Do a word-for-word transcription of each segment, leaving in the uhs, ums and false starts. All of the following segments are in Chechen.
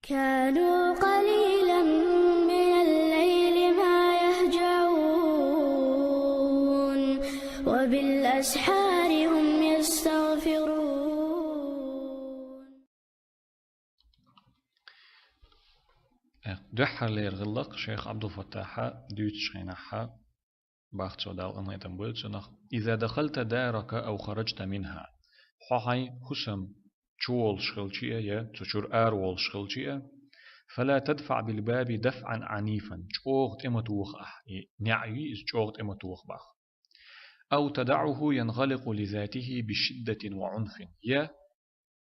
كانوا قليلا من الليل ما يهجعون وبالأسحار هم يستغفرون. Э, дуьххьарлера гӀиллакх шайх Ӏабдул-Фаттахьа дуьйцучу хенахь бах цо, Дала къинхетам бойла цунах: «إذا دخلت دارك أو خرجت منها». Хьо хьайн хӀусам чу волуш хилча а, я цу чуьра ара волуш хилча а, «فلا تدفع بالباب دفعا عنيفا». ЧӀогӀа тӀе ма тоха ахь. И неӀ ю иза, чӀогӀа тӀе ма тоха бах. «أو تدعه ينغلق لذاته بشدة وعنف». Я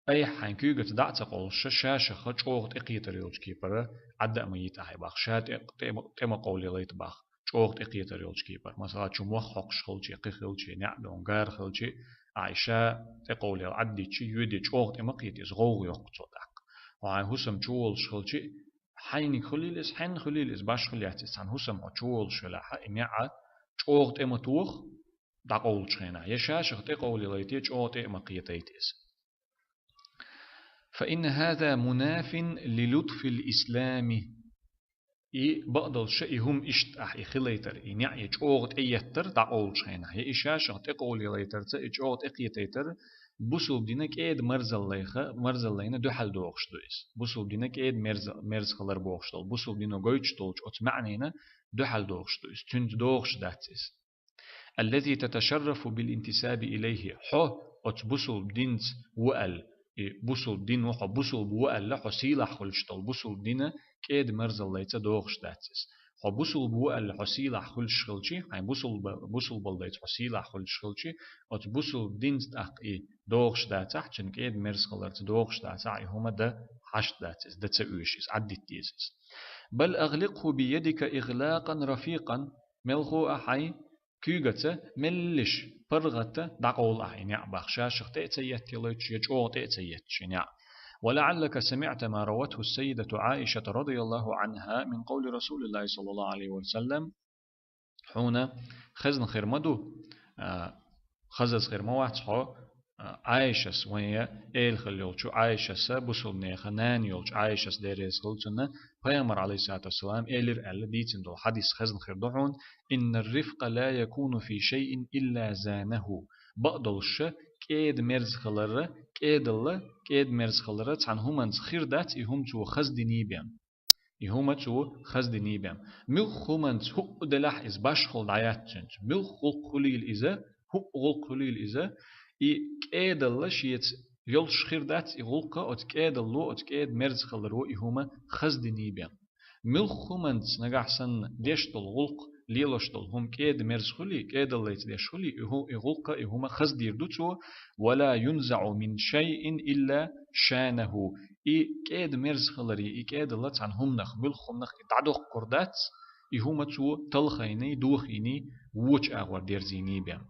айхьа хьайн куьйгаца дӀа а ца къовлуш, ша шаьшшиъ чӀогӀа тӀекхетар йолчу кепара Ӏадда а ма йита ахь бах, ша тӀе, тӀе, тӀе ма къовлийталайта бах, чӀогӀа тӀекхетар йолчу кепара. Масала, чу мох хьокхуш хилча, кхин хилча, неӀ дон гара хилча, ахь ша тӀекъовлийла Ӏадда йича, йоьде чӀогӀа тӀе ма кхета иза, гӀовгӀа йоккху цо тӀаккха. Хьо хьайн хӀусам чу волуш хилча, хьайниг хуьлийла иза, хьенна хуьлийла иза, башхалла яц иза, цхьана хӀусам хьо чу волуш велахь, и неӀ чӀогӀа тӀе ма тоха дӀакъовлучу хенахь, я шаьшшиъ тӀекъовлийталайта, я чӀогӀа тӀе а ма кхетайта иза. «فإن هذا مناف للطف الإسلام». И бакъдолуш и хӀума иштта ахь и хилийтар, и неӀ я чӀогӀа тӀееттар дӀакъовлучу хенахь, я и шаьшшиъ тӀекъовлийтарца и чӀогӀа тӀекхетайтар, бусалба дина кӀеда марзаллайх-, марзаллайна дуьхьал дохуш ду иза. Бусалба дина кӀеда мерза-, мерза хилар бохуш долу, бусалба дино гойтуш долчу оцу маьӀнина дуьхьал дохуш ду иза, цуьнца дохуш дац иза. «الذي تتشرف بالانتساب إليه». Хьо оцу бусалба динца ву аьлла, и бусалба дин ву, хьо бусалба ву аьлла, хьо сийлахь хуьлуш долу бусалба дина кӀеда мерзаллайца дохуш дац иза. Хьо бусалба ву аьлла, хьо сийлахь хуьлуш хилча, хьайн бусалба-, бусалбаллайца хьо сийлахь хуьлуш хилча, оцу бусалба динца тӀаккха и дохуш дацахь, цуьнан кӀеда мерза хиларца дохуш дацахь, и хӀума дан хьашт дац иза, дан ца оьшу иза, Ӏаддита деза иза. «بل أغلقه بيدك إغلاقا رفيقا». Мелхо а хьайн куьйгаца меллаша паргӀата дӀакъовла ахь и неӀ бах, шаьшшиъ тӀе а ца етталойтуш, я чӀогӀа тӀе а ца етташ и неӀ. «ولعلك سمعت ما روته السيدة عائشة رضي الله عنها من قول رسول الله صلى الله عليه وسلم». Хьуна хезна хир ма ду, а, хазаза хир ма вац хьо, а, Ӏайшас, вайн эла хилла йолчу Ӏайшаса, бусалба нехан нана йолчу Ӏайшас, Дела реза хуьлда цунна, Пайхамар, алейхиссалату вассалам, элира аьлла дийцина долу хьадис хезна хир ду хьуна: «إن الرفق لا يكون في شيء إلا زانه». Бакъдолуш, кӀеда мерза хиларра, кӀедалла, кӀеда мерза хиларра цхьана хӀуманца хир дац, и хӀума цо хаздиний бен. И хӀума цо хаздиний бен. Муьлхха хӀуманца хӀуъа делахь иза башхалла дӀаяц цуьнца. Муьлхха гӀуллакх хуьлийла иза, хӀуъа гӀуллакх хуьлийла иза, и кӀедалла шеца йолуш хир дац, и гӀуллакх оцу кӀедалло, оцу кӀеда мерза хиларо и хӀума хаздиний бен. Муьлхха хӀуманца нагахь санна деш долу гӀуллакх, лелош долу хӀума кӀеда мерза хуьлий, кӀедаллайца деш хуьлий, и хӀу-, и гӀуллакх, и хӀума хаздийр ду цо: «ولا ينزع من شيء إلا شانه». И кӀеда мерза хиларе, и кӀедалла цхьана хӀуманах, муьлхха хӀуманах и дӀадоккхур дац, и хӀума цо талхийний, дохийний, вочу агӀор дерзийний бен.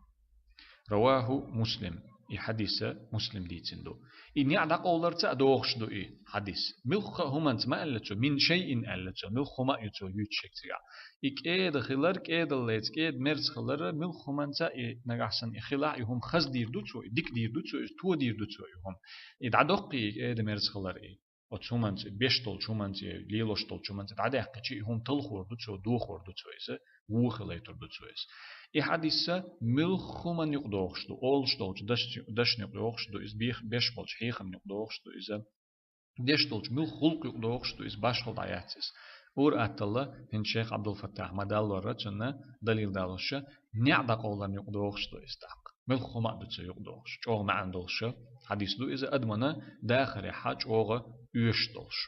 رواه مسلم. И хьадиса Муслим дийцина ду. И неӀ дӀакъовларца а дохуш ду и хьадис. Муьлхха а хӀуманца ма аьлла цо, «من شيء» аьлла цо, муьлхха хӀума а ю цо юьйцуш цигахь. И кӀеда хилар, кӀедаллайца, кӀеда мерза хилар, муьлхха хӀуманца и нагахь санна и хилахь, и хӀума хаздийр ду цо, и дика дийр ду цо, иза тодийр ду цо и хӀума. И дӀадоккхий и кӀеда мерза хилар и. Оцу хӀуманца, беш долчу хӀуманца, лелош долчу хӀуманца дӀадаьккхича, и хӀума талхор ду цо, дохор ду цо иза, вон хилийтур ду цо иза. И хьадиса муьлхха хӀуманна юкъадохуш ду, олуш долчу даш-, дашна юкъадохуш ду иза, бех-, беш болчу хьехамна юкъадохуш ду иза, деш долчу муьлхха гӀуллакха юкъадохуш ду иза, башхалла дӀаяц иза. Ур-атталла, хӀинца шайх Ӏабдул-Фаттахь ма-даллара, цунна далил далош, неӀ дӀакъовларна юкъадохуш ду иза тӀаккха. Муьлхха хӀума а ду цо юкъадохуш. ЧӀогӀа маьӀна долуш хьадис ду иза, адамана дахарехь чӀогӀа оьшуш долуш.